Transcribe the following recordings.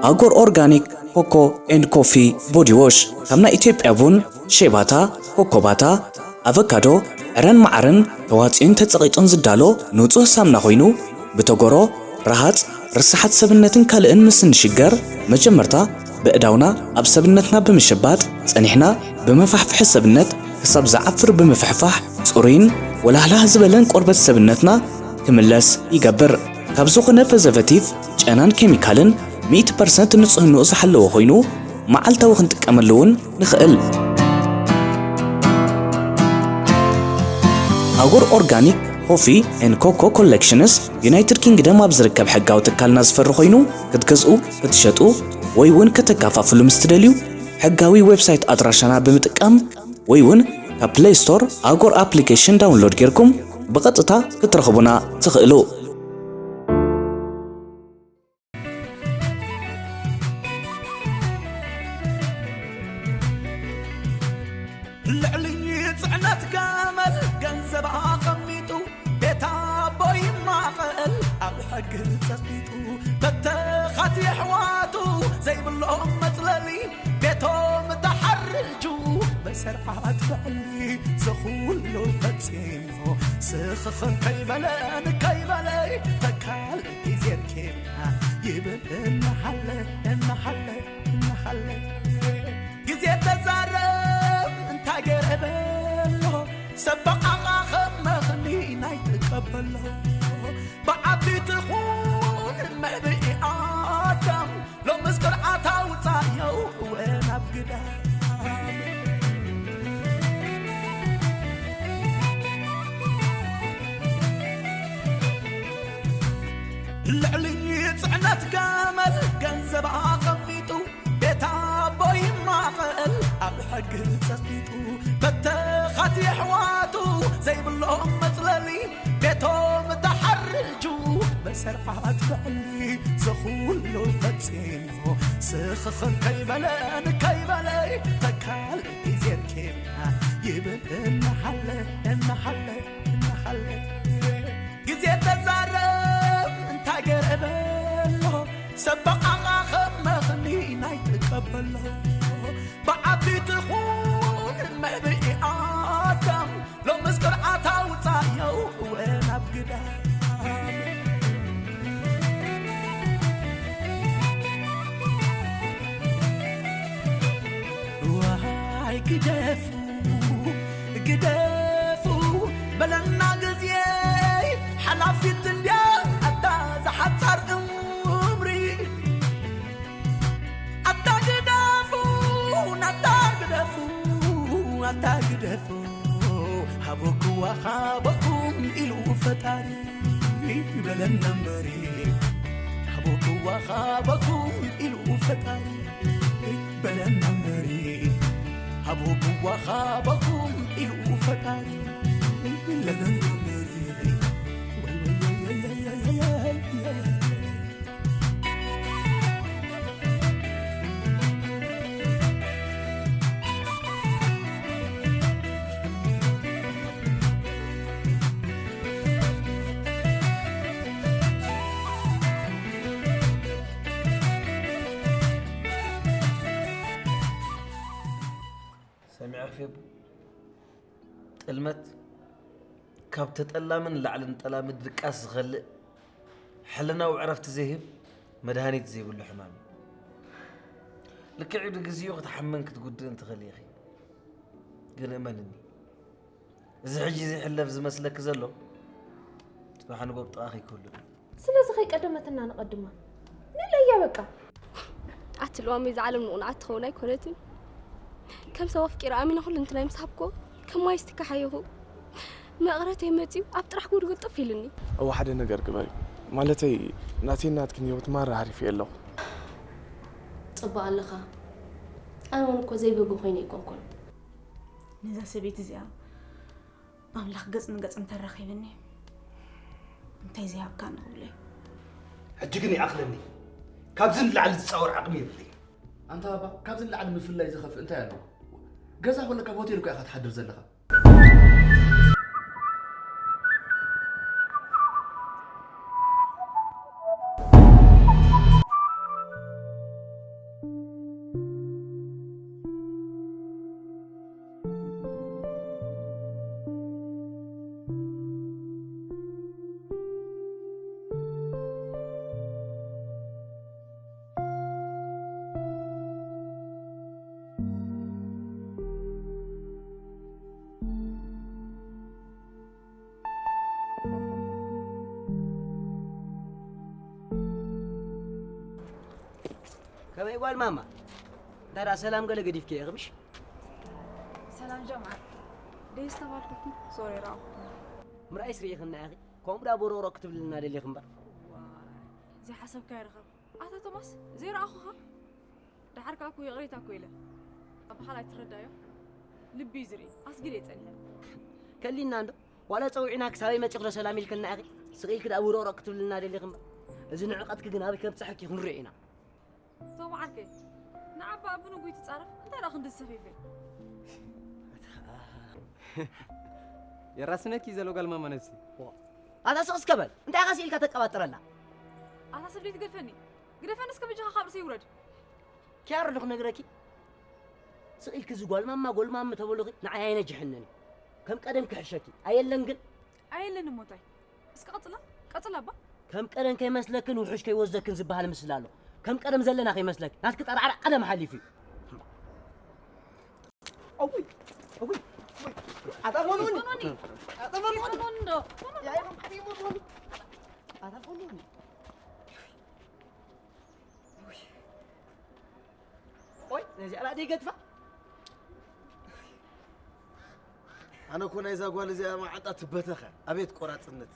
ኣጎር ኦርጋኒክ ኮኮ ኤንድ ኮፊ ቦዲ ዎሽ፣ ካብ ናይ ኢትዮጵያ ቡን፣ ሼባታ፣ ኮኮባታ፣ ኣቨካዶ፣ ዕረን መዓርን ተዋፅኡን ተፀቒጡን ዝዳሎ ንፁህ ሳምና ኮይኑ፣ ብተጎሮ፣ ረሃፅ፣ ርሳሓት ሰብነትን ካልእን ምስ እንሽገር፣ መጀመርታ ብእዳውና ኣብ ሰብነትና ብምሽባጥ፣ ፀኒሕና ብመፋሕፍሒ ሰብነት ክሳብ ዝዓፍር ብምፍሕፋሕ፣ ፅሩይን ወላህላህ ዝበለን ቆርበት ሰብነትና ክምለስ ይገብር። ካብ ዝኾነ ፕሪዘርቨቲቭ፣ ጨናን ኬሚካልን ሚእቲ ፐርሰንት ንጽህንኡ ዝሓለወ ኮይኑ፣ መዓልታዊ ክንጥቀመሉ እውን ንኽእል። ኣጎር ኦርጋኒክ ኮፊ ኤንድ ኮኮ ኮሌክሽንስ ዩናይትድ ኪንግደም ኣብ ዝርከብ ሕጋዊ ትካልና ዝፈሪ ኮይኑ፣ ክትገዝኡ፣ ክትሸጡ ወይ እውን ከተከፋፍሉ ምስ ትደልዩ፣ ሕጋዊ ዌብሳይት ኣድራሻና ብምጥቃም ወይ እውን ካብ ፕሌይ ስቶር ኣጎር ኣፕሊኬሽን ዳውንሎድ ጌርኩም ብቐጥታ ክትረኽቡና ትኽእሉ። ልዕሊ ጽዕነት ገመል ገንዘብ ኣቐሚጡ፣ ቤት ኣቦ ይማቐል ኣብ ሕጊ ጸቂጡ። በተኻት የሕዋቱ ዘይብሎም መጽለሊ፣ ቤቶም ተሓርጁ በሰርዓት ብዕሊ። ዝኹሉ ፈጺሙ ስኽኽን ከይበለ ንከይበለ፣ ተካል ግዜ ርኬብና ይብል እናሓለ እናሓለ እናሓለ። ግዜ ተዛረብ እንታይ ገይረ በሎ፣ ሰብ በቓቓ ከም መኽኒ ናይ ትቀበሎ። ብዓቢት ኹን መዕብኢ ኣዳም፣ ሎምስ ቅርዓት ኣውጻዮ እወ ናብ ግዳም። ልዕሊ ጽዕነት ገመል ገንዘብ ኣቐሚጡ፣ ቤት ኣቦ ይማቐል ኣብ ሕጊ ጸቂጡ። በተኻት የሕዋቱ ዘይብሎም መጽለሊ፣ ቤቶም ተሓርጁ በሰርዓት ብዕሊ። ዝኹሉ ፈጺሙ ስኽኽን ከይበለ ንከይበለ፣ ተካል ግዜ ርኬብና ይብል እናሓለ እናሓለ እናሓለ። ግዜ ተዛረብ እንታይ ገይረ በሎ፣ ሰብ በቓቓ ከም መኽኒ ናይ ትቀበሎ። ብዓቢት ኹን መዕብኢ ኣዳም፣ ሎምስ ቅርዓት ኣውጻዮ እወ ናብ ግዳም። ዋይ ግደፉ ግደፉ በለና ግዜ፣ ሓላፊት እንድያ ኣታ ዝሓጻር እምሪ። ኣታ ግደፉ ኣታ ግደፉ ኣታ ግደፉ፣ ሃበኩዋ ሃበኩም ኢሉ ፈጣሪ በለና እምበሪ። ሃበኩዋ ሃበኩም ኢሉ ፈጣሪ በለና እምበሪ። ሃበኩዋ ሃበኩም ኢሉ ፈጣሪ በለና እምበሪ። ሰሚዐኺ ፌቡ? ጥልመት ካብ ተጠላሚ ንላዕሊ ንጠላሚ ድቃስ ዝኸልእ፣ ሕልናዊ ዕረፍቲ ዘይህብ፣ መድሃኒት ዘይብሉ ሕማም እዩ። ልክዕ እዩ፣ ንግዚኡ ክትሓምን ክትጉድእን ትኽእሊ ኢኺ። ግን እመንኒ፣ እዚ ሕጂ ዘይሕለፍ ዝመስለኪ ዘሎ፣ ጽባሕ ንጎ ኣብ ጥቓኺ ክህሉ እዩ። ስለዚ ከይቀደመትና ንቐድማ። ንለያ በቃ። ኣቲ ልዋመይ፣ እዛ ዓለም ንቑንዓት ትኸውን ኣይኮነትን። ከም ሰብ ኣፍቂረ ኣሚነ ኩሉ እንትናይ ምስ ሃብኮ፣ ከም ማይ ስቲካ ሓየኹ። መቕረተይ መጺኡ ኣብ ጥራሕ ጉድጉድ ጥፍ ኢሉኒ። እወ፣ ሓደ ነገር ግበሪ። ማለተይ፣ ናተይን ናትክን ህይወት ማራ ሃሪፈዮ ኣለኹ። ጽቡቕ ኣለኻ። ኣነ እውን እኮ ዘይብህጉ ኮይነ ኣይኮንኩን። ነዛ ሰበይቲ እዚኣ ኣምላኽ ገጽ ንገጽ እንተራኺብኒ፣ እንታይ ዘይሃብካኒ ክብሎ እዩ። ሕጂ ግን ይኣኽለኒ። ካብዚ ንላዕሊ ዝጻወር ዓቕሚ የብለይን። ኣንታ ባባ፣ ካብዚ ንላዕሊ ምፍልላይ ዝኸፍእ እንታይ ኣሎ? ገዛ ኮነ ካብ ሆቴል እኮ ኢኻ ትሓድር ዘለኻ። ከመይ ጓል ማማ? እንታይ ደኣ ሰላም ገለ ገዲፍኪ ኢኺ ምሽ? ሰላም ጀምዓ። ደይ ዝተባልኩኩም ሶሪ ራኹ። ምርኣይ ስርኢኽና ኢኺ። ከምኡ ደኣ ቦሮቕሮቕ ክትብልልና ደሊኺ እምበር። ዘይሓሰብካዮ ርኸብ። ኣታ ቶማስ ዘይረኣኹኻ? ደሓር ከኣ እኮ ይቕሬታ እኮ ኢለ። ኣባኻል ኣይትረዳዮ። ልቢ እዩ ዝርኢ። ኣስጊደ እየ ጸኒሐ። ከሊና እንዶ ዋላ ጸዊዕና ክሳበይ መጺኹ ዶ ሰላም ኢልክልና ኢኺ? ስቕ ኢልኪ ደኣ ቦሮቕሮቕ ክትብልልና ደሊኺ እምበር። እዚ ንዕቐትኪ ግን ኣበይ ከብጽሐኪ ክንሪኦ ኢና። ቶም ዓርከይ ንዓባ ብንጉይ ትጻረፍ እንታይ ደኣ ክንዲ ዝሰፌፈ የራስነኪ ዘሎ ጓል ማማ ነብሲ ኣታ ስቕ እስከ በል እንታይ ኢኻ ስኢልካ ተቀባጥረላ ኣታ ሰብ ደይ ትገድፈኒ ግደፈኒ እስከ በጃኻ ካብ ርእሰይ ውረድ ኪያሮ ዶ ክነግረኪ ስቕ ኢልኪ እዚ ጓል ማማ ጎልማም ተበሉኺ ንዓይ ኣይነጅሐንን እዩ ከም ቀደም ክሕሸኪ ኣየለን ግን ኣየለን እሞታይ እስከ ቀጽላ ቀጽላ ኣባ ከም ቀደም ከይመስለክን ውሑሽ ከይወስደክን ዝበሃል ምስላ ኣሎ ከም ቀደም ዘለና ከይመስለክ ናትኪ ጠራዕራዕ ቀደም ሓሊፉ እዩ እውይ እውይ ኣታ ሞኑኒ ኖኒ ኣታ ሞኑኒ ኖኒ ዶ ኣታ ሞኑኒ ቆይ ነዚኣ ላ ደይገድፋ ኣነ እኮ ናይዛ ጓል እዚኣ መዓንጣ ትበተኸ ኣቤት ቆራፅነት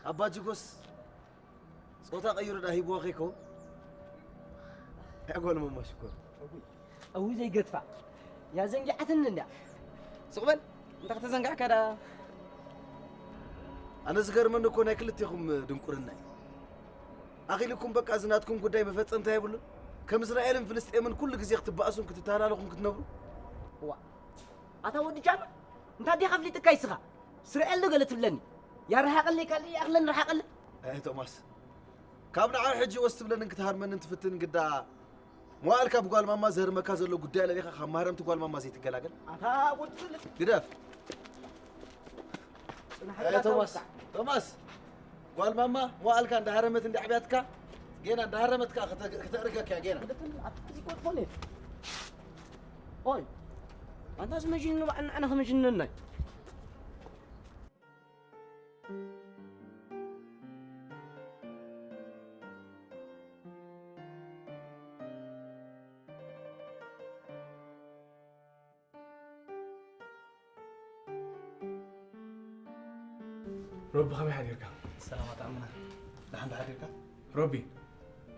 ኣባ ጅጎስ ፆታ ቀይሩ ዳ ሂብዋ ከይከውን ያጓል መማሽ እኮ እዊ ዘይገድፋ ያ ዘንጊዓትኒ እንድያ ሱቕ በል እንተ ከተዘንጋዕካ ዳ ኣነ ዝገርመኒ እኮ ናይ ክልቴኹም ድንቁርና እዩ ኣኺልኩም በቃ እዚ ናትኩም ጉዳይ መፈፀምታ የብሉን ከም እስራኤልን ፍልስጤምን ኩሉ ግዜ ክትበኣሱን ክትተሃላለኹን ክትነብሩ ዋ ኣታ ወዲ ጃማ እንታይ ዲኻ ፍሊጥካ ይስኻ እስራኤል ዶ ገለ ትብለኒ ያረሃቐለይ ካልእ ይኣኽለኒ ረሃቐለይ ኣይ ቶማስ ካብ ንዓ ሕጂ ወስ ትብለንን ክትሃርመንን ትፍትን ግዳ መዋእልካ ብጓል ማማ ዘህርመካ ዘሎ ጉዳይ ለሊኻ ካብ ማህረምቲ ጓል ማማ ዘይትገላገል ኣታ ወዲ ፍልጥ ግደፍ ጽናሕ ኣይ ቶማስ ቶማስ ጓል ማማ መዋእልካ እንዳሃረመት እንዳዕብያትካ ጌና እንዳሃረመትካ ክተ- ክተእርገካ ጌና ኦይ ኣንታስ መጂኑ ባዕልና ኣነ ከመጅንነናይ ሮቢ ከመይ ሓዲርካ? ሰላማት ዓምና ደሓን ዶ ሓዲርካ? ሮቢ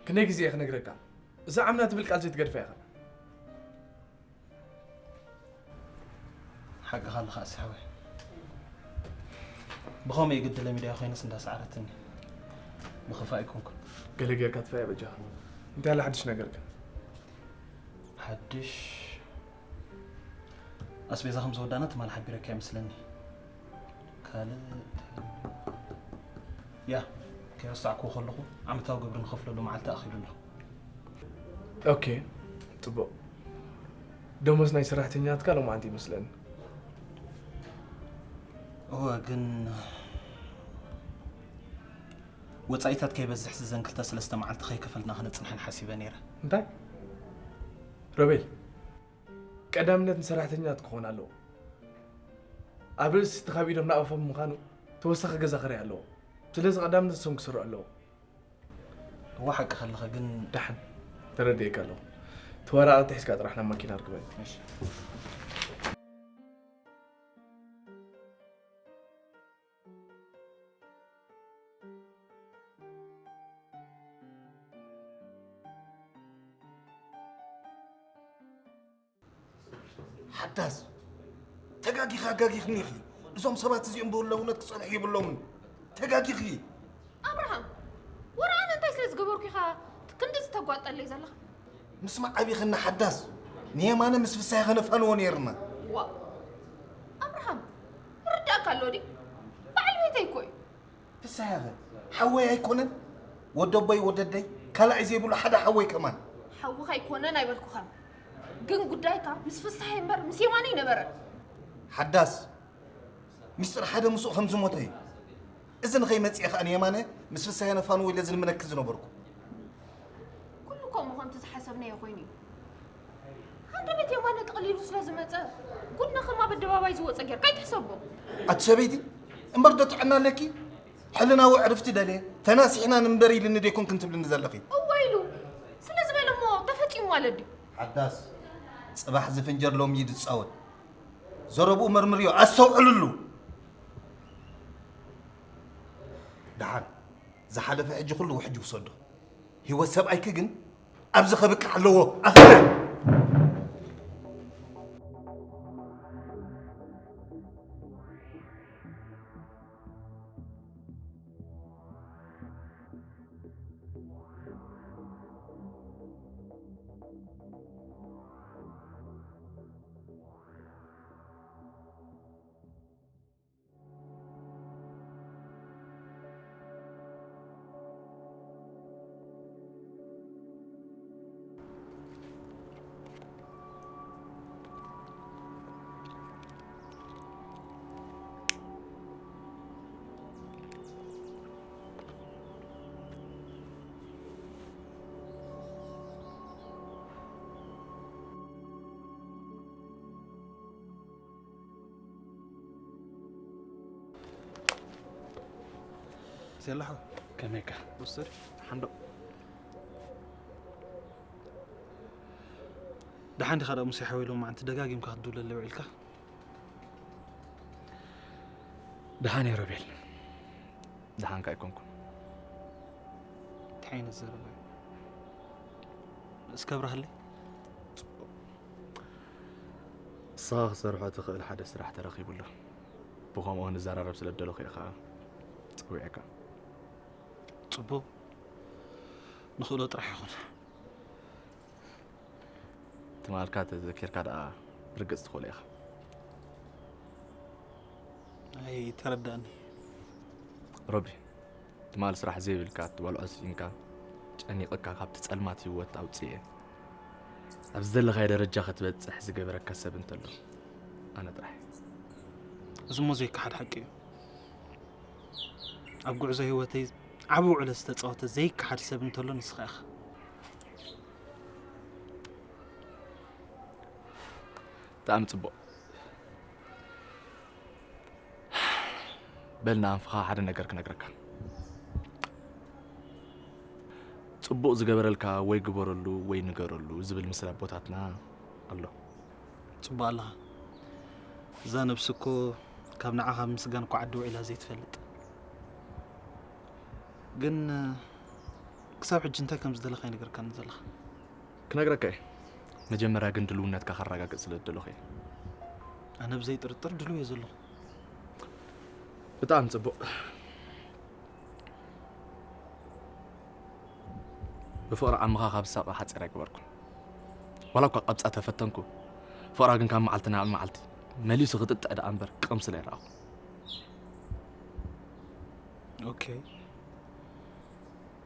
ክንደይ ግዜ እየ ክነግረካ እዛ ዓምና ትብል ቃል ዘይትገድፋ ኢኻ። ሓቅኻ ኣለኻ ኣሲ ሓወይ። ብኸመይ ግዲ ለሚዳዮ ኮይነስ እንዳሰዓረትኒ ብኽፋእ ኣይኮንኩን። ገለ ጌርካ ትፈያ በጃኻ። እንታይ ኣላ ሓድሽ ነገር ግን? ሓድሽ ኣስቤዛ ከም ዝወዳእና ትማል ሓቢረካ ይመስለኒ። ካልእ እንታይ ኣሎ? ያ ከይረሳዕክዎ ከለኹ ዓመታዊ ግብሪ ንኸፍለሉ መዓልቲ ኣኺሉ ኣሎ። ኦኬ ጽቡቕ። ደሞዝ ናይ ሰራሕተኛትካ ሎማዓንቲ ይመስለኒ። እወ ግን ወጻኢታት ከይበዝሕ ዝዘን ክልተ ሰለስተ መዓልቲ ከይከፈልና ክነጽንሐን ሓሲበ ነይረ። እንታይ? ሮቤል ቀዳምነት ንሰራሕተኛታት ክኾን ኣለዎ። ኣብ ርእሲ እቲ ካብ ኢዶም ናብ ኣፎም ምዃኑ ተወሳኺ ገዛ ክርኢ ኣለዎ። ስለዚ ቀዳምነት እሶም ክስርዑ ኣለዎ። እወ ሓቂ ከለኻ ግን ደሓን ተረዲኤካ ኣለኹ። እቲ ወረቐት ሒዝካ ጥራሕ ናብ ማኪና ርክበኒ። ሓዳስ ተጋጊኺ ኣጋጊኽኒ ኢኺ። እዞም ሰባት እዚኦም ብህለውነት ክጸንሑ የብሎምን። ተጋጊኺ። ኣብርሃም፣ ወረ ኣነ እንታይ ስለ ዝገበርኩ ኢኻ ክንድዚ ተጓጠለይ ዘለኻ? ምስ መዓቢኽና ሓዳስ ንየማነ ምስ ፍሳሄ ከነፋንዎ ነይርና። ዋእ ኣብርሃም፣ ይርዳእካ ኣሎ ድዩ? በዓል ቤተይ እኮ እዩ። ፍሳሄኸ ሓወይ ኣይኮነን? ወደቦይ ወደደይ ካልኣይ ዘይብሉ ሓደ ሓወይ ከማን። ሓውኻ ኣይኮነን ኣይበልኩኻን፣ ግን ጉዳይካ ምስ ፍሳሄ እምበር ምስ የማነ ኣይነበረን። ሓዳስ ሚስጥር ሓደ ምስኡ ከም ዝሞተ እዩ። እዚ ንኸይመጽእ ከኣ ንየማነ ምስ ፍሳሄ ነፋንዎ ኢለ ዝልምነኪ ዝነበርኩ። ኩሉ ከምኡ ከምቲ ዝሓሰብናዮ ኮይኑ እዩ። ሃንደበት የማነ ጠቕሊሉ ስለ ዝመጸ ጉድና ከም ኣብ ኣደባባይ ዝወጸ ጌርካ ኣይትሕሰቦ። ኣቲ ሰበይቲ እምበር ዶ ጥዕና ኣለኪ? ሕልናዊ ዕርፍቲ ደልየ ተናሲሕና ንንበር ኢልኒ ደይኮንክን ትብልኒ ዘለኺ? እወ ኢሉ ስለ ዝበለ እሞ ማለት ድዩ? ሓዳስ፣ ጽባሕ ዝፍንጀር ሎሚ እዩ ዝጻወት። ዘረብኡ መርምርዮ፣ ኣስተውዕልሉ። ደሓን፣ ዝሓለፈ ሕጂ ኩሉ ውሕጅ ውሰዶ። ህይወት ሰብኣይኪ ግን ኣብዚ ከብቅዕ ኣለዎ። ኣፍረ! ሴላሖ ከመይካ? ወሰድ ሓንዶ። ደሓን ዲኻ ደኣ ሙሴ ሓወይ? ሎማዓንቲ ደጋጊምካ ክትድውለለይ ውዒልካ። ደሓን እየ ሮቤል። ደሓንካ ኣይኮንኩን። እንታይ ዓይነት ዘረባ እዩ? እስከ ኣብርሃለይ። ንስኻ ክትሰርሖ ትኽእል ሓደ ስራሕ ተረኺቡ ኣሎ። ብኸምኡ ንዘራረብ ስለ ዝደለኹ እየ ኸዓ ጸዊዐካ። ጽቡቕ። ንኽእሎ ጥራሕ ይኹን። ትማልካ ተዘኪርካ ደኣ ርግጽ ትኽእሎ ኢኻ። ኣይተረዳእኒ። ሮቢ፣ ትማል ስራሕ ዘይብልካ ትበልዖ ስኢንካ ጨኒቕካ ካብቲ ጸልማት ህይወት ኣውጽኤ ኣብ ዝደለኻዮ ደረጃ ክትበጽሕ ዝገበረካ ሰብ እንተሎ ኣነ ጥራሕ። እዚ እሞ ዘይከሓድ ሓቂ እዩ። ኣብ ጉዕዞ ህይወተይ ዓቢ ውዕሎ ዝተጻወተ ዘይከሓድ ሰብ እንተሎ ንስኻ ኢኻ። ብጣዕሚ ጽቡቕ። በል ንኣንፍኻ ሓደ ነገር ክነግረካ። ጽቡቕ ዝገበረልካ ወይ ግበረሉ ወይ ንገረሉ ዝብል ምስላ ኣቦታትና ኣሎ። ጽቡቕ ኣለኻ። እዛ ነብሲ እኮ ካብ ንዓኻ ምስጋን እኮ ዓዲ ውዒላ ዘይትፈልጥ። ግን ክሳብ ሕጂ እንታይ ከም ዝደለኻ ኣይነገርካን ዘለኻ። ክነግረካ እየ። መጀመርያ ግን ድልውነትካ ከረጋግጽ ስለ ዝደለኹ እየ። ኣነ ብዘይ ጥርጥር ድሉው እየ ዘለኹ። ብጣዕሚ ጽቡቕ። ብፍቕሪ ዓምኻ ካብ ዝሳቐ ሓጺር ኣይገበርኩን። ዋላ እኳ ቀብጻ ተፈተንኩ፣ ፍቕራ ግን ካብ መዓልቲ ናብ መዓልቲ መሊሱ ክጥጥዕ ደኣ እምበር ቅቕም ስለ ኣይረኣኹ። ኦኬ።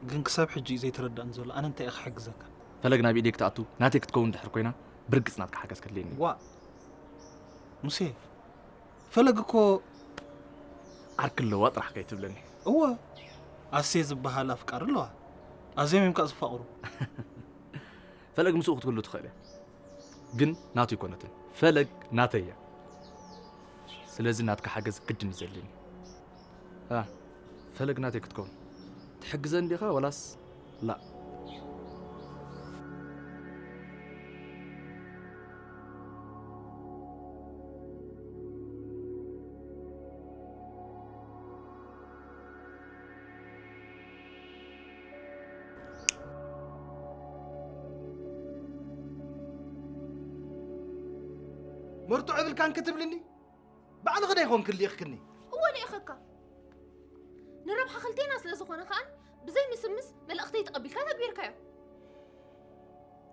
ግን ክሳብ ሕጂ እዩ ዘይተረዳእን ዘሎ። ኣነ እንታይ እየ ክሕግዘካ? ፈለግ ናብ ኢደይ ክትኣቱ ናተይ ክትከውን ድሕር ኮይና ብርግጽ ናትካ ሓገዝ ከድልየኒ። ዋ ሙሴ፣ ፈለግ እኮ ዓርኪ ኣለዋ ጥራሕ ከይትብለኒ። እወ ኣሴ ዝበሃል ኣፍቃሪ ኣለዋ። ኣዝዮም እዮም ከኣ ዝፋቕሩ። ፈለግ ምስኡ ክትህሉ ትኽእል እያ። ግን ናቱ ኣይኮነትን። ፈለግ ናተይ እያ። ስለዚ ናትካ ሓገዝ ግድን እዩ ዘድልየኒ። ኣ፣ ፈለግ ናተይ ክትከውን ትሕግዘን ዲኻ ወላስ ላእ? መርትዖ የብልካን ክትብልኒ? ባዕልኺ ዶ ይኾንኪ ልኢኽክኒ? እወ ልኢኸካ። ንረብሓ ክልቴና ስለ ዝኾነ ከኣ ብዘይ ምስምስ መልእኽተይ ተቐቢልካ ተግቢርካዮ።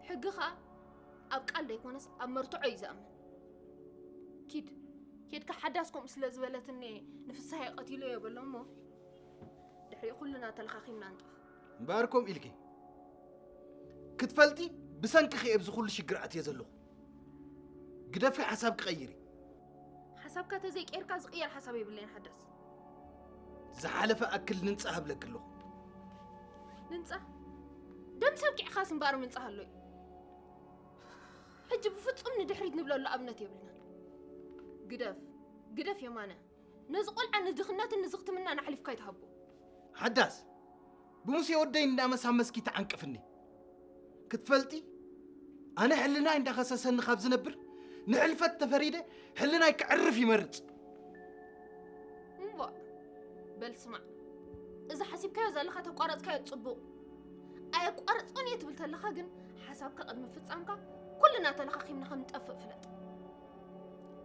ሕጊ ከኣ ኣብ ቃል ዘይኮነስ ኣብ መርትዖ እዩ ዝኣምን። ኪድ፣ ኬድካ ሓዳስ ከምኡ ስለ ዝበለትኒ ንፍስሃየ ቀቲለዮ በሎ እሞ ድሕሪኡ ኩልና ተለኻኺምና ንጠፍ። እምበኣር ከምኡ ኢልኪ ክትፈልጢ ብሰንክኺ እየ ኣብዚ ኩሉ ሽግር ኣትየ ዘለኹ። ግደፊ ሓሳብኪ ቀይሪ። ሓሳብካ ተዘይቀይርካ ዝቕየር ሓሳብ የብለይን ሓዳስ። ዝሓለፈ ኣክል ንንጻህ እብለኪ ኣለኹ። ንንጻህ? ደም ሰብ ቂዕኻስ እምበኣር ምንጻህ ኣሎ እዩ። ሕጂ ብፍጹም ንድሕሪት ንብለሉ ኣብነት የብልናን። ግደፍ፣ ግደፍ የማነ። ነዚ ቆልዓ ንድኽነትን ንዝኽትምናን ኣሕሊፍካ ኣይትሃቦ። ሓዳስ፣ ብሙሴ ወደይ እንዳመሳመስኪ ትዓንቅፍኒ። ክትፈልጢ፣ ኣነ ሕልናይ እንዳኸሰሰኒ ካብ ዝነብር፣ ንሕልፈት ተፈሪደ ሕልናይ ክዕርፍ ይመርጽ። እምቧእ፣ በል ስማዕ፣ እዚ ሓሲብካዮ ዘለኻ ተቋረጽካዮ ጽቡቕ። ኣየቋረጽኩን እየ ትብል ተለኻ ግን፣ ሓሳብካ ቅድሚ ፍጻምካ ኩልና ተለኻኺምና ከም ንጠፍእ ፍለጥ።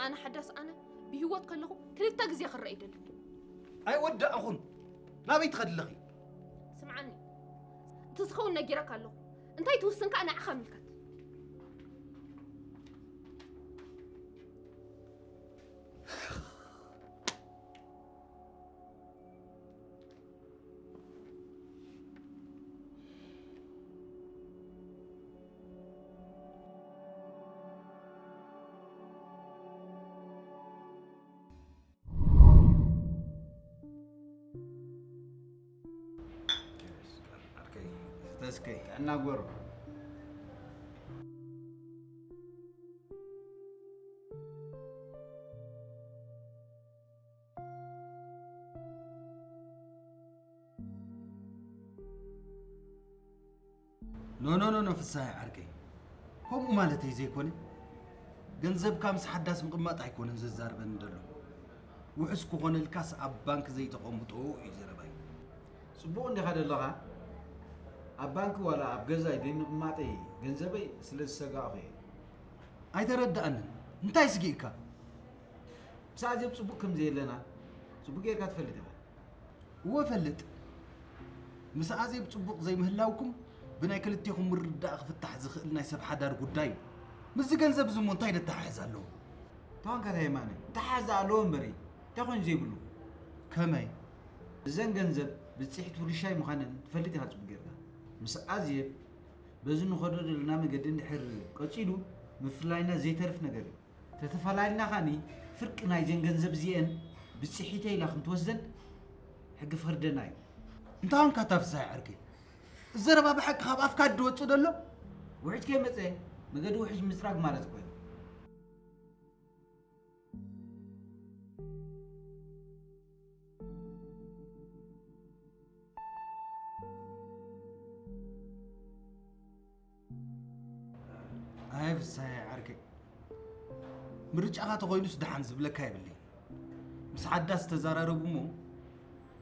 ኣነ ሓዳስ ኣነ ብህይወት ከለኹ ክልተ ግዜ ክረአ ይደሊ። ኣይወዳእኹን። ናበይ ትኸዲ ኣለኺ? ስምዓኒ፣ እቲ ዝኸውን ነጊረካ ኣለኹ። እንታይ ትውስን ከኣ ንዓኻ ምልከት። ተስከይ ጥዕና ጎሮ። ኖ ኖ ኖ ኖ ፍሳሐ ዓርከይ፣ ከምኡ ማለተይ ዘይኮነ፣ ገንዘብካ ምስ ሓዳስ ምቕማጥ ኣይኮነን ዘዛርበኒ ዘሎ። ውሑስ ክኾነልካስ ኣብ ባንክ ዘይተቐምጦ እዩ ዘረባይ። ጽቡቕ እንዲኻ ዘለኻ። ኣብ ባንክ ዋላ ኣብ ገዛይ ዘይምቕማጠይ ገንዘበይ ስለ ዝሰጋእኹ እየ። ኣይተረድኣንን። እንታይ ስጊእካ? ምስ ኣዜብ ጽቡቕ ከም ዘየለና ጽቡቕ ጌርካ ትፈልጥ ኢኻ። እወ እፈልጥ። ምስ ኣዜብ ጽቡቕ ዘይምህላውኩም ብናይ ክልቴኹም ምርድዳእ ክፍታሕ ዝኽእል ናይ ሰብ ሓዳር ጉዳይ እዩ። ምስዚ ገንዘብ እዚ እሞ እንታይ ደተሓሕዝ ኣለዎ? ተዋንካ እንታይ የማነ ተሓዛ ኣለዎ እምበሪ እንታይ ኮይኑ ዘይብሉ? ከመይ? እዘን ገንዘብ ብጽሒት ውርሻይ ምዃነን ትፈልጥ ኢኻ ጽቡቕ ጌርካ። ምስ ኣዜብ በዚ ንኸዶ ዘለና መገዲ እንድሕር ቀጺሉ ምፍላይና ዘይተርፍ ነገር እዩ። ተተፈላሊና ኻኒ ፍርቂ ናይዘን ገንዘብ እዚአን ብጽሒተይ ኢላ ክንትወስደን ሕጊ ፍርደና እዩ። እንታይ ኾንካ እታ ፍሳሐ ዓርከይ? እዚ ዘረባ ብሓቂ ካብ ኣፍካ ድወጽእ ደሎ? ውሕጅ ከይመጸ መገዲ ውሕጅ ምጽራግ ማለት እኮ እዩ። ኣይ ፍሳሐ ዓርከይ፣ ምርጫኻ ተኾይኑስ ደሓን ዝብለካ የብለይ። ምስ ሓዳስ ተዘራረቡ እሞ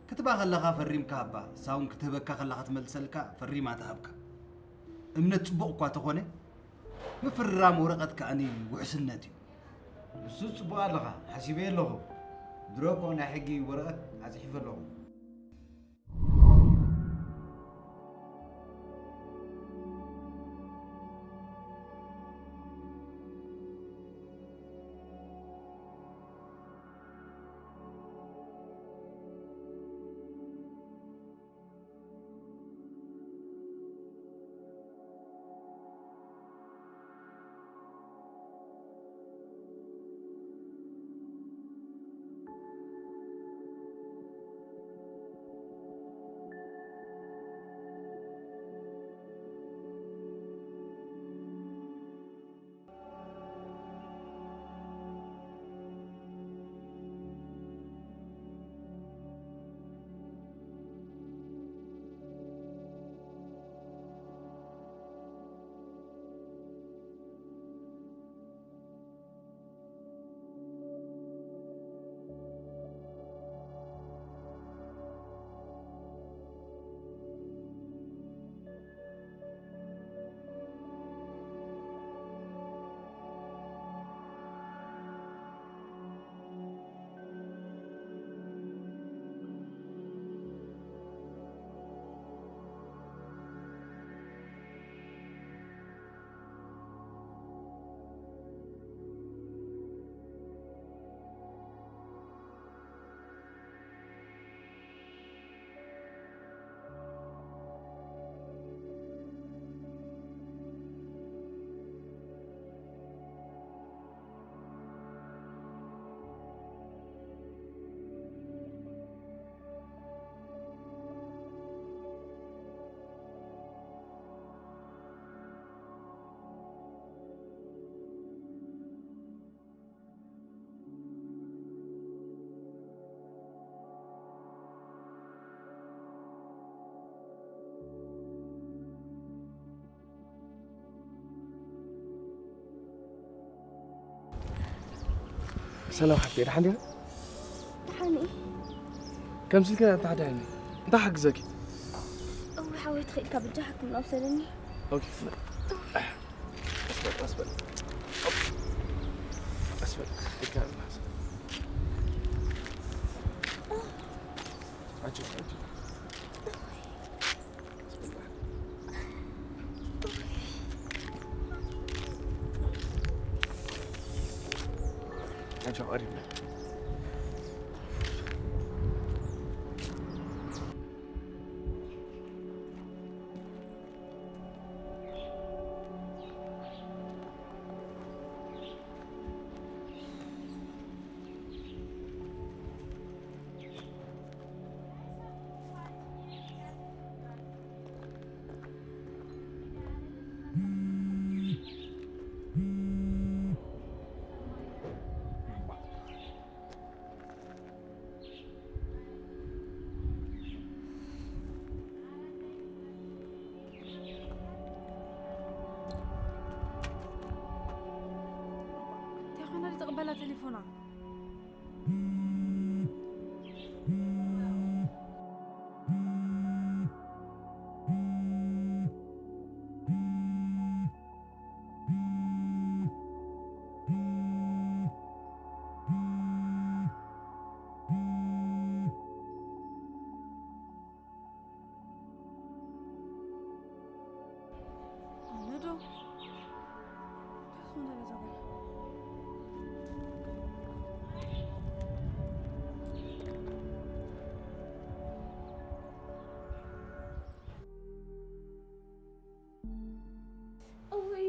ክትባ ከለኻ ፈሪምካ ሃባ፣ ሳውን ክትህበካ ከላ ክትመልሰልካ ፈሪማ ትሃብካ። እምነት ጽቡቕ እኳ ተኾነ፣ ምፍርራም ወረቐት ከኣኒ ውሕስነት እዩ። ንሱ ጽቡቕ ኣለኻ፣ ሓሲበ ኣለኹ። ድሮ እኮ ናይ ሕጊ ወረቐት ኣጽሒፈ ኣለኹ። ሰላም ሓፍተይ፣ ደሓን ዲኻ? ደሓን እየ። ከምዚ ኢልካ እንታይ ሓዳይኒ? እንታይ ሓግዘኪ? እዊ ሓወይ፣ ትኽእልካ ብጃ ሕክምና ውሰደኒ። ኦኬ። ቀስ በል፣ ቀስ በል። ቀስ በል። ኢልካ ምሓዝ። ኣጆ፣ ኣጆ። ኣጆ፣ ቀሪብና። እንታይ ኾይና ዝቕበላ ቴሌፎና? ውይ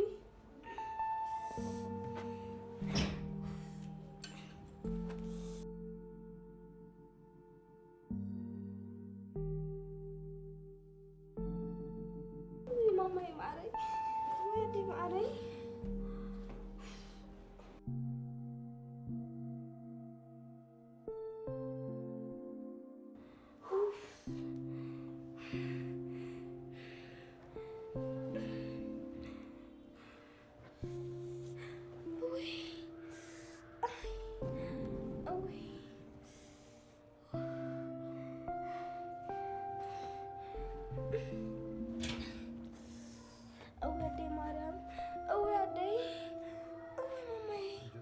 ማማይ ማዓረይ፣ ውይ ኣደይ ማዓረይ። ኡፍ። ውይ። ኣይ። ውይ። እወ ኣደይ ማርያም፣ እወ ኣደይ፣ እወ ማማይ፣ እወ።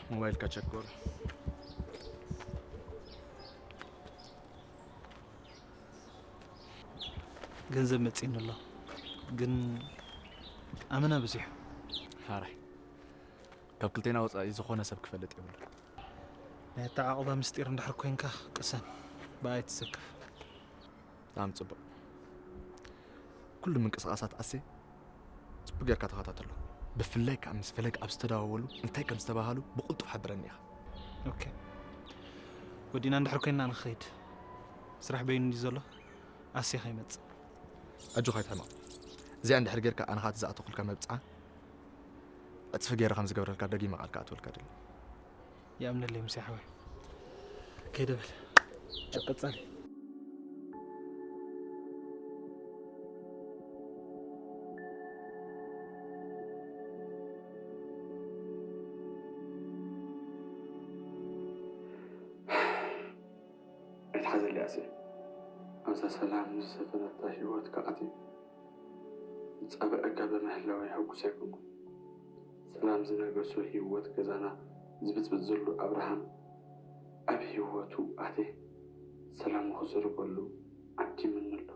ሞባይልካ ቸክ በሎ። ገንዘብ መጺእኒ ኣሎ፣ ግን ኣመና በዚሑ። ሓራይ፣ ካብ ክልቴና ወጻኢ ዝኾነ ሰብ ክፈልጥ የብሉን። ናይ ኣተዓቕባ ምስጢር እንድሕር ኮይንካ ቅሰን፣ ብኣይ ትሰከፍ። ብጣዕሚ ጽቡቕ። ኩሉ ምንቅስቓሳት ኣሴ ጽቡቕ ጌርካ ተኸታተሎ። ብፍላይ ከኣ ምስ ፈለግ ኣብ ዝተደዋወሉ እንታይ ከም ዝተባሃሉ ብቕልጡፍ ሓብረኒ ኢኻ። ኦኬ። ወዲና እንድሕር ኮይንና ንኸይድ። ስራሕ በይኑ እንድዩ ዘሎ፣ ኣሴ ከይመጽእ። ኣጆኻ ኣይትሕመቕ። እዚኣ እንድሕር ጌርካ ኣነ ኸኣ እቲ ዝኣተኹልካ መብጽዓ ዕጽፊ ገይረ ከም ዝገብረልካ ደጊመ ቃል ክኣትወልካ ደሊ። ይኣምነለይ ሙሴ ሓወይ። ከይደ በል። ቻው። ቀጻሊ። ኣይትሓዘለይ ኣሴ። ኣብዛ ሰላም ዝሰፈነታ ህይወት ከኣትየ ዝጸበዐካ ብምህላወይ ሕጉስ ኣይኮንኩን። ሰላም ዝነገሶ ህይወት ገዛና ዝብጽብጽ ዘሎ ኣብርሃም ኣብ ህይወቱ ኣትየ ሰላሙ ክዝርገሉ ዓዲሙኒ ኣሎ።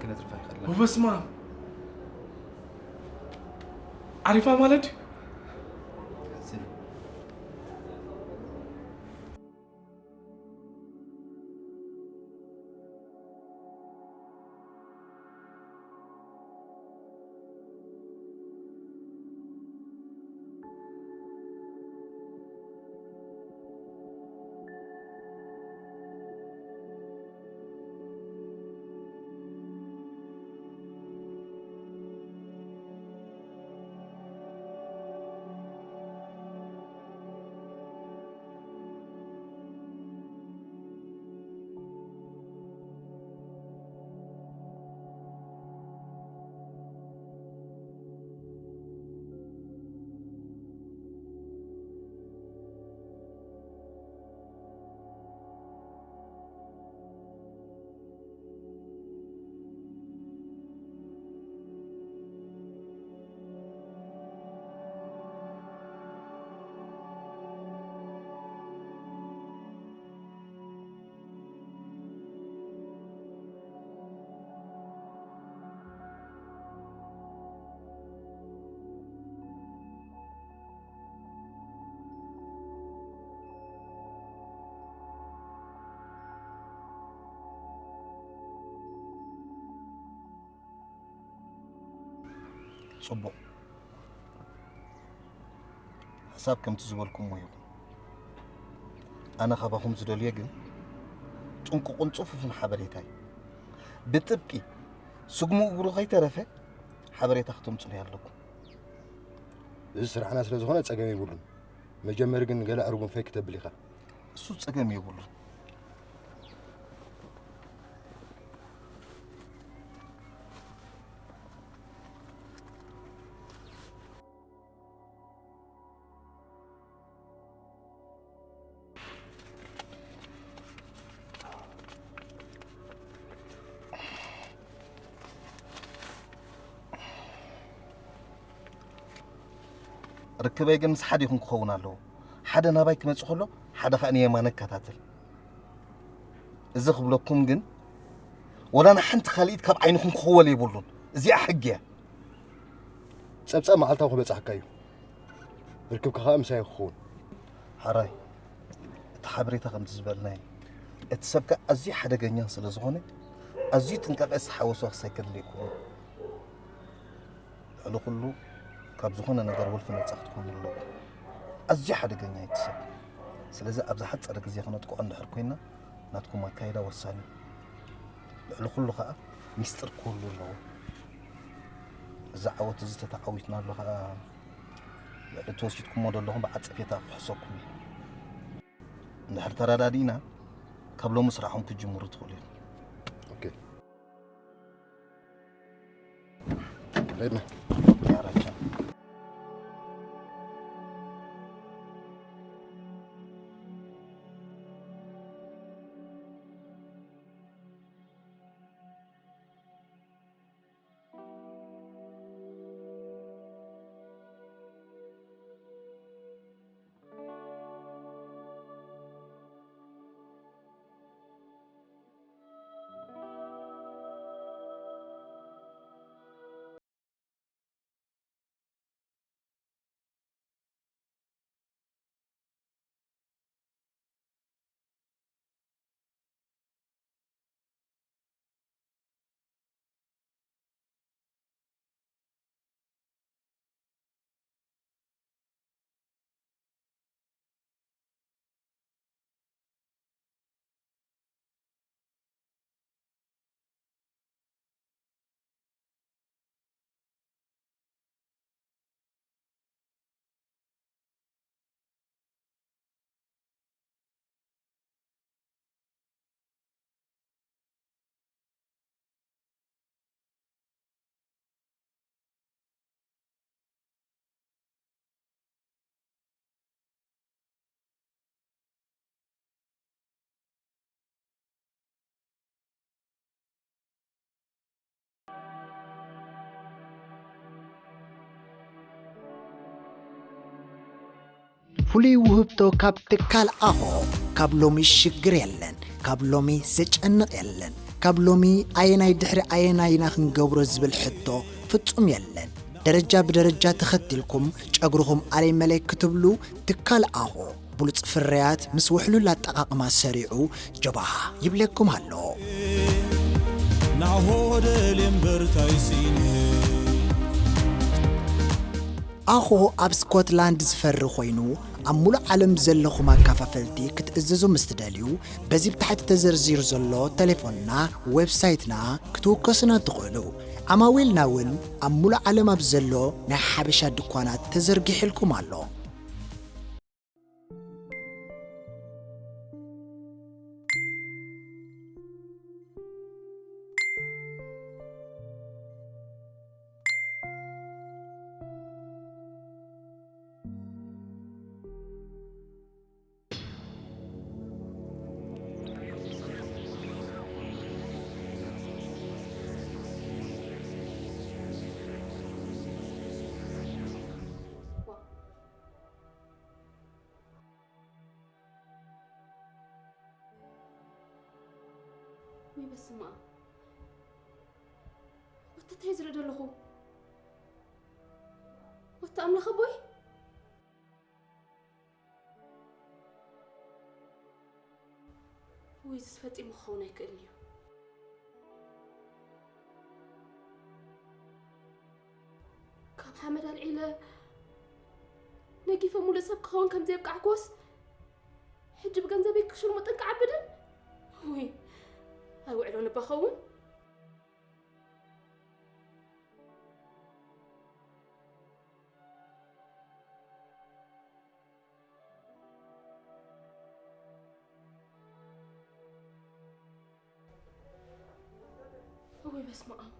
ነትርፋ ይኸላ። ወበስማ ዓሪፋ ማለት ድዩ? ጽቡቕ። ሓሳብ ከምቲ ዝበልኩሞ ይኹን። ኣነ ካባኹም ዝደልዮ ግን ጥንቁቕን ጽፉፍን ሓበሬታ እዩ። ብጥብቂ ስግሙ እግሩ ከይተረፈ ሓበሬታ ክተምጹኒ ኣለኩም። እዚ ስራሕና ስለ ዝኾነ ጸገም የብሉን። መጀመሪ ግን ገለ ዕርጉም ፈይ ክተብል ኢኻ። እሱ ጸገም የብሉን። ርክበይ ግን ምስ ሓዲኹም ክኸውን ኣለዎ። ሓደ ናባይ ክመጽእ ከሎ፣ ሓደ ኸኣ ንየማነ ይከታተል። እዚ ክብለኩም ግን፣ ወላ ንሓንቲ ካልኢት ካብ ዓይንኹም ክኽወል የብሉን። እዚኣ ሕጊ እያ። ጸብጻብ መዓልታዊ ክበጽሓካ እዩ። ርክብካ ኸኣ ምሳይ ክኸውን። ሓራይ፣ እቲ ሓበሬታ ከምቲ ዝበልናዮ፣ እቲ ሰብ ከኣ ኣዝዩ ሓደገኛን ስለ ዝኾነ፣ ኣዝዩ ጥንቃቐ ዝተሓወሶ ክሳይ ከድሊ ይከውን። ልዕሊ ኩሉ፣ ካብ ዝኾነ ነገር ወልፊ ነጻ ክትኮኑ ኣለኩም። ኣዝዩ ሓደገኛ እዩ እቲ ሰብ። ስለዚ ኣብ ዝሓጸረ ግዜ ክነጥቅዖ እንድሕር ኮይና፣ ናትኩም ኣካይዳ ወሳኒ እዩ። ልዕሊ ኩሉ ኸኣ ሚስጥር ክህሉ ኣለዎ። እዚ ዓወት እዚ ተተዓዊትናሉ ኸኣ፣ ልዕሊ ተወሲድኩሞ ዘለኹም ብዓጸፌታ ክሕሰኩም እዩ። እንድሕር ተረዳዲእና፣ ካብ ሎሚ ስራሕኹም ክትጅምሩ ትኽእሉ ኢኹም። ኦኬ። ሄድና። ፍሉይ ውህብቶ ካብ ትካል ኣኾ። ካብ ሎሚ ሽግር የለን፣ ካብ ሎሚ ዘጨንቕ የለን። ካብ ሎሚ ኣየናይ ድሕሪ ኣየናይ ኢና ክንገብሮ ዝብል ሕቶ ፍጹም የለን። ደረጃ ብደረጃ ተኸቲልኩም ጨጉርኹም ኣለይ መለይ ክትብሉ ትካል ኣኾ ብሉጽ ፍርያት ምስ ውሕሉል ኣጠቓቕማ ሰሪዑ ጀባሃ ይብለኩም ኣሎ። ናሆ ደልየምበር ታይሲን ኣኾ ኣብ ስኮትላንድ ዝፈሪ ኮይኑ ኣብ ሙሉእ ዓለም ዘለኹም ኣካፋፈልቲ ክትእዝዙ ምስ ትደልዩ በዚ ብታሕቲ ተዘርዚሩ ዘሎ ተሌፎንና ዌብሳይትና ክትውከሱና ትኽእሉ። ዓማዊልና እውን ኣብ ሙሉእ ዓለም ኣብ ዘሎ ናይ ሓበሻ ድኳናት ተዘርጊሕልኩም ኣሎ። ወይ በስመ ኣብ። ወተታይ ዝርኢ ዘለኹ? ወተ ኣምላኽ ኣቦይ? ወይ ዝስ ፈጺሙ ክኸውን ኣይክእልን እዩ። ካብ ሓመድ ኣልዒለ ነጊፈ ሙሉእ ሰብ ክኸውን ከም ዘየብቃዕኩዎስ፣ ሕጂ ብገንዘበይ ክሽርሙጥን ክዓብድን? ውይ፣ ኣይውዕሎን እባ ኸውን። እውይ በስመ ኣብ።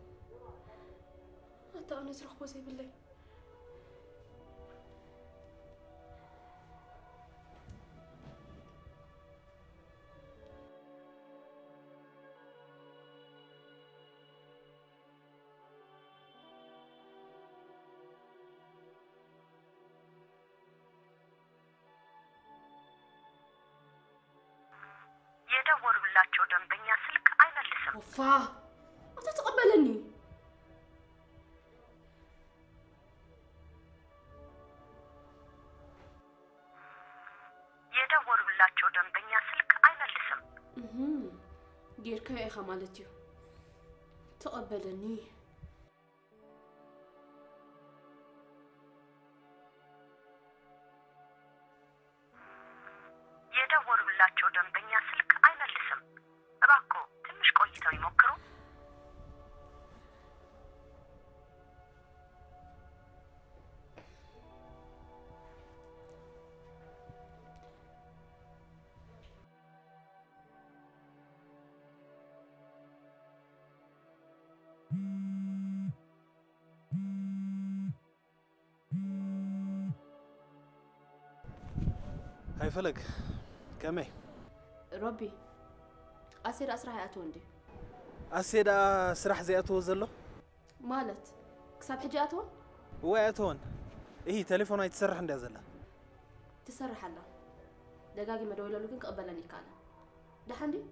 ኣታ ኣነ ዝረኽቦ ዘይብለይ። የደወሉላቸው ደንበኛ ስልክ አይመልስም። ኦፋ፣ ኣታ ተቐበለኒ። የደወሉላቸው ደንበኛ ስልክ አይመልስም። እህም፣ ጌርካዮ ኢኻ ማለት እዩ። ተቐበለኒ። የደወሉላቸው ደንበኛ ስልክ አይመልስም። እባክዎ ትንሽ ቆይተው ይሞክሩ። ሃይ ፈለግ፣ ከመይ? ሮቢ፣ ኣሴ ደኣ ስራሕ ይኣትዎ እንድዩ? ኣሴ ደኣ ስራሕ ዘይኣትዎ ዘሎ? ማለት፣ ክሳብ ሕጂ ኣይኣተወን? እወ ኣይኣተወን። እሂ፣ ቴሌፎን ኣይትሰርሕን ድያ ዘላ? ትሰርሕ ኣላ። ደጋጊመ ደዊለሉ ግን ክቕበለኒ ኣይከኣለን። ደሓን ድዩ?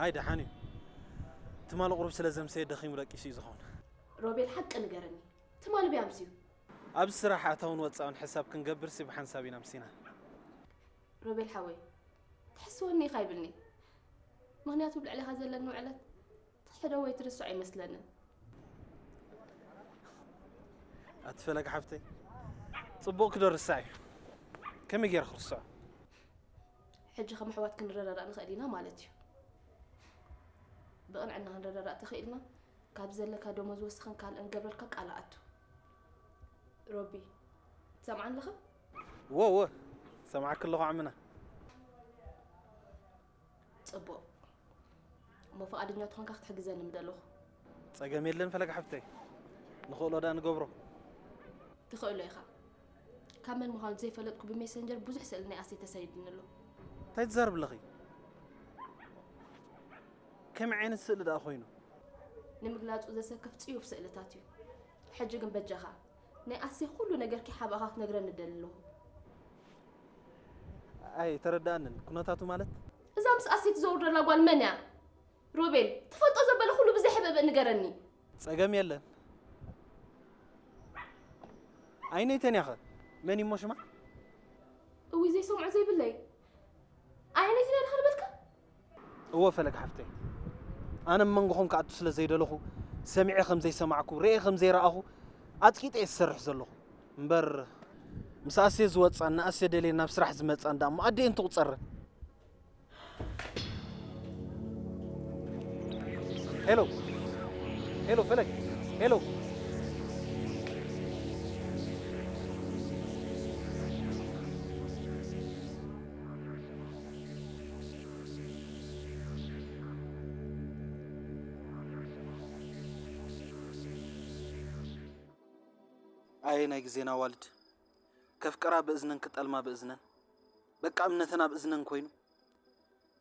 ኣይ፣ ደሓን እዩ። ትማሊ ቁሩብ ስለ ዘምሰየ ደኺሙ ደቂሱ እዩ ዝኸውን። ሮቤል፣ ሓቂ ንገረኒ። ትማሊ ብይ ኣምስዩ? ኣብዚ ስራሕ ኣታውን ወጻእን ሕሳብ ክንገብርሲ ብሓንሳብ ኢና ኣምሲና። ሮቤል ሓወይ፣ ትሕስወኒ ኢኻ ይብልኒ። ምኽንያቱ ብልዕሌኻ ዘለኒ ውዕለት ትሕዶ ወይ ትርስዖ ኣይመስለንን። ኣቲ ፈለግ ሓፍተይ፣ ጽቡቕ ክዶ ርሳዕ እዩ። ከመይ ገይረ ክርስዖ? ሕጂ ከም ኣሕዋት ክንረዳዳእ ንኽእል ኢና ማለት እዩ። ብቕንዕና ክንረዳዳእ ተኽኢልና፣ ካብ ዘለካ ደሞዝ ወስኽን ካልእን ገብረልካ ቃል ኣቱ። ሮቢ፣ ትሰምዓኒ ኣለኻ? እወ፣ እወ፣ ሰምዓኪ ኣለኹ ዓምና። ጽቡቕ። እሞ ፍቓደኛ ተኾንካ ክትሕግዘኒ ምደለኹ። ጸገም የለን ፈለግ ሓፍተይ። ንኽእሎ ደኣ ንገብሮ። ትኽእሎ ኢኻ። ካብ መን ምዃኑ ዘይፈለጥኩ ብሜሰንጀር ብዙሕ ስእሊ ናይ ኣሴ ተሰይዱኒ ኣሎ። እንታይ ትዛረቢ ኣለኺ? ከመይ ዓይነት ስእሊ ደኣ ኮይኑ? ንምግላጹ ዘሰክፍ ጽዩፍ ስእልታት እዩ። ሕጂ ግን በጃኻ፣ ናይ ኣሴ ኩሉ ነገር ኪሓባኻ ክትነግረኒ እደሊ ኣለኹ። ኣይ፣ ተረዳእንን። ኩነታቱ ማለት? እዛ ምስ ኣሴ ትዘውር ዘላ ጓል መን እያ? ሮቤል፣ ትፈልጦ ዘበለ ኩሉ ብዘይ ሕብእብእ ንገረኒ። ጸገም የለን። ዓይነይ ተንያኸ መን ይሞ ሽማ? እውይ፣ ዘይሰምዖ ዘይብለይ። ዓይነይ ተንያ ዲኻ ዝበልካ? እወ ፈለግ ሓፍተይ፣ ኣነ ኣብ መንጎኹም ክኣቱ ስለ ዘይደለኹ፣ ሰሚዐ ከም ዘይሰማዕኩ፣ ርእየ ከም ዘይረኣኹ ኣጽቂጠ እየ ዝሰርሕ ዘለኹ። እምበር ምስ ኣስየ ዝወጻን ንኣስየ ደልየን ናብ ስራሕ ዝመጻን ደኣ እሞ ኣደ እየን ትቑጸረን። ሄሎ ሄሎ፣ ፈለግ ሄሎ። ኣየ ናይ ግዜና ኣዋልድ፣ ከፍቅራ ብእዝነን ክጠልማ ብእዝነን፣ በቃ እምነተን ኣብ እዝነን ኮይኑ።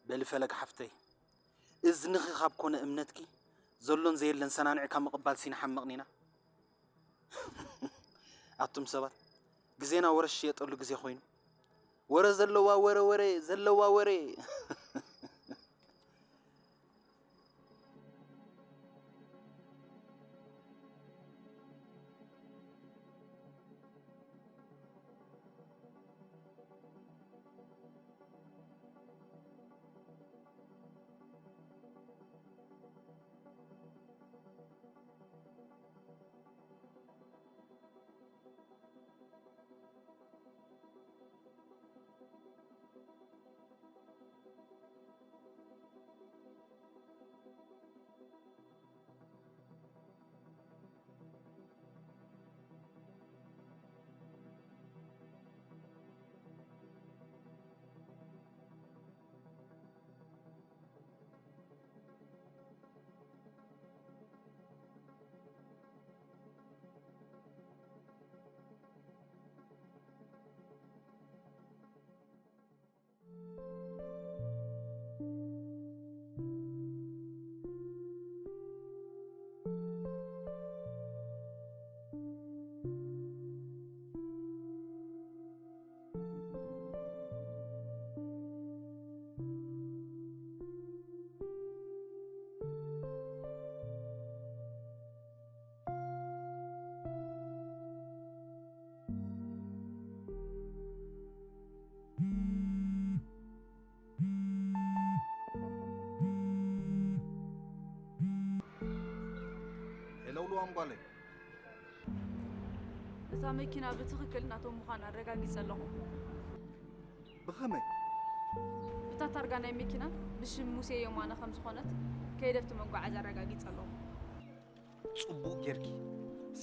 በሊ ፈለግ ሓፍተይ፣ እዝንኺ ካብ ኮነ እምነትኪ፣ ዘሎን ዘየለን ሰናኒዕካ ምቕባልሲ ንሓምቕን ኢና። ኣቱም ሰባት፣ ግዜና ወረ ዝሽየጠሉ ግዜ ኮይኑ። ወረ ዘለዋ ወረ ወረ ዘለዋ ወረ። ሄሎ ልዋም ጓለይ። እታ መኪና ብትኽክል ናቶም ምዃና ኣረጋጊጸ ኣለኹ። ብኸመይ? እታ ታርጋ ናይ መኪና ብሽም ሙሴ የማነ ከም ዝኾነት ከይደ ኣብቲ መጓዓዝያ ኣረጋጊጸ ኣለኹ። ጽቡቕ ጌርኪ።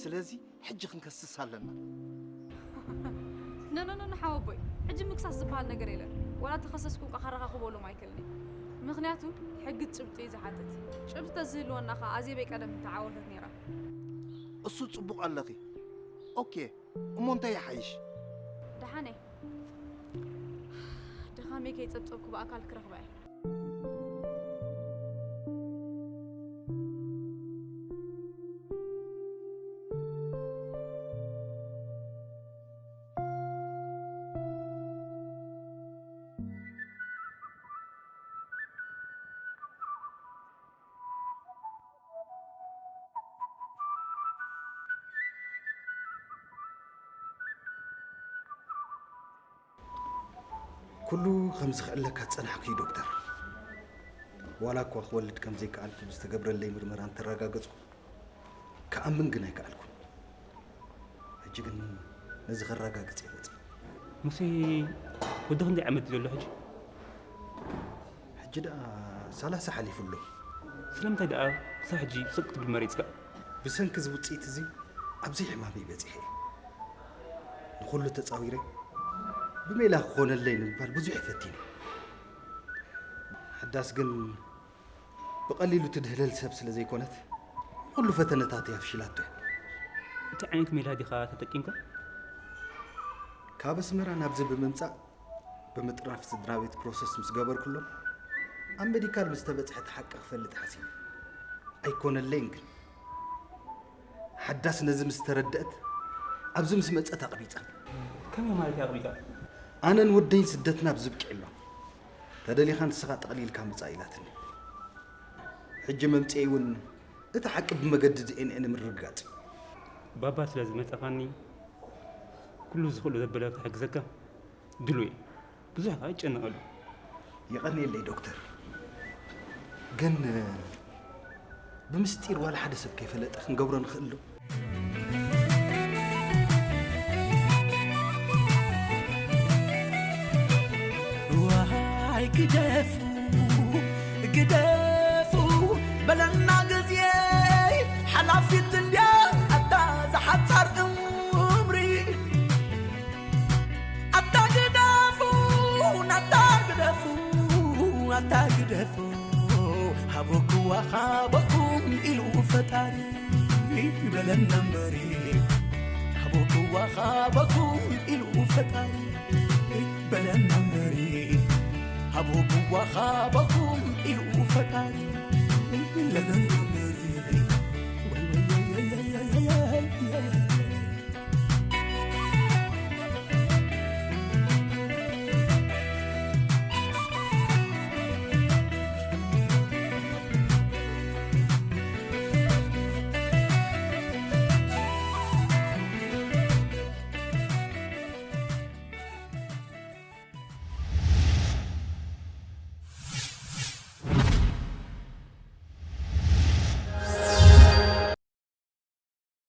ስለዚ ሕጂ ክንከስስ ኣለና። ነነነነ ሓወቦይ፣ ሕጂ ምክሳስ ዝበሃል ነገር የለን። ዋላ ተኸሰስኩ እኳ ከረኻኽቦ ሎም ኣይክእልን እየ። ምኽንያቱ ሕጊ ጭብጢ እዩ ዝሓትት። ጭብጢ ተዝህልወና ኸዓ ኣዜበይ ቀደም ምተዓወተት ነይራ። እሱ ጽቡቕ ኣለኺ። ኦኬ፣ እሞ እንታይ ይሓይሽ? ደሓነ። ድኻመይ ከይጸብጸብኩ ብኣካል ክረኽባ እየ። ኩሉ ከም ዝኽዕለካ ዝጸናሕኩ እዩ ዶክተር። ዋላ እኳ ክወልድ ከም ዘይከኣልኩ ብዝተገብረለይ ምርመራ እንተረጋገጽኩ፣ ክኣምን ግን ኣይከኣልኩን። ሕጂ ግን ነዚ ከረጋግጽ እየ መጺእ። ሙሴ ወዲ ክንደይ ዓመት እዩ ዘሎ ሕጂ? ሕጂ ደኣ ሰላሳ ሓሊፉ ኣሎ። ስለምንታይ ደኣ ክሳብ ሕጂ ስቕ ክትብል መሪጽካ? ብሰንኪ እዚ ውጽኢት እዚ ኣብዚ ሕማመይ በጺሐ እየ። ንኹሉ ተጻዊረ ብሜላ ክኾነለይ ንምባል ብዙሕ እየ ፈቲነ። ሓዳስ ግን ብቐሊሉ ትድህለል ሰብ ስለ ዘይኮነት፣ ኩሉ ፈተነታተይ ኣፍሺላቶ እያ። እንታይ ዓይነት ሜላ ዲኻ ተጠቂምካ? ካብ ኣስመራ ናብዚ ብምምጻእ፣ ብምጥርናፍ ስድራ ቤት ፕሮሰስ ምስ ገበርኩሎም፣ ኣብ መዲካል ምስ ተበጽሐ እቲ ሓቂ ክፈልጥ ሓሲበ። ኣይኮነለይን ግን። ሓዳስ ነዚ ምስ ተረደእት፣ ኣብዚ ምስ መጸት ኣቕቢጻ። ከመይ ማለት እዩ ኣቕቢጻ? ኣነን ወደይን ስደትና ኣብዚ ኣብቂዑ ኣሎ። ተደሊኻ ንስኻ ጠቕሊልካ ምጻእ ኢላትኒ። ሕጂ መምፅኤይ እውን እቲ ሓቂ ብመገዲ ዲኤንኤ ንምርግጋፅ እዩ። ባባ ስለ ዝመፀኻኒ ኩሉ ዝኽእሉ ዘበለ ክሕግዘካ ድሉው እየ። ብዙሕ ከዓ ይጨነቐሉ። የቐንየለይ ዶክተር፣ ግን ብምስጢር ዋላ ሓደ ሰብ ከይፈለጠ ክንገብሮ ንኽእል ዶ? ዋይ ግደፉ ግደፉ በለና ግዜ ሓላፊት እንድያ ኣታ ዝሓጻር እምሪ ኣታ ግደፉ ኣታ ግደፉ ኣታ ግደፉ ሃበኩዋ ሃበኩም ኢሉ ፈጣሪ በለና እምበሪ ሃበኩዋ ሃበኩም ኢሉ ፈጣሪ በለና እምበሪ ሃበኩዋ ሃበኩም ኢሉ ፈጣሪ በለና እምበሪ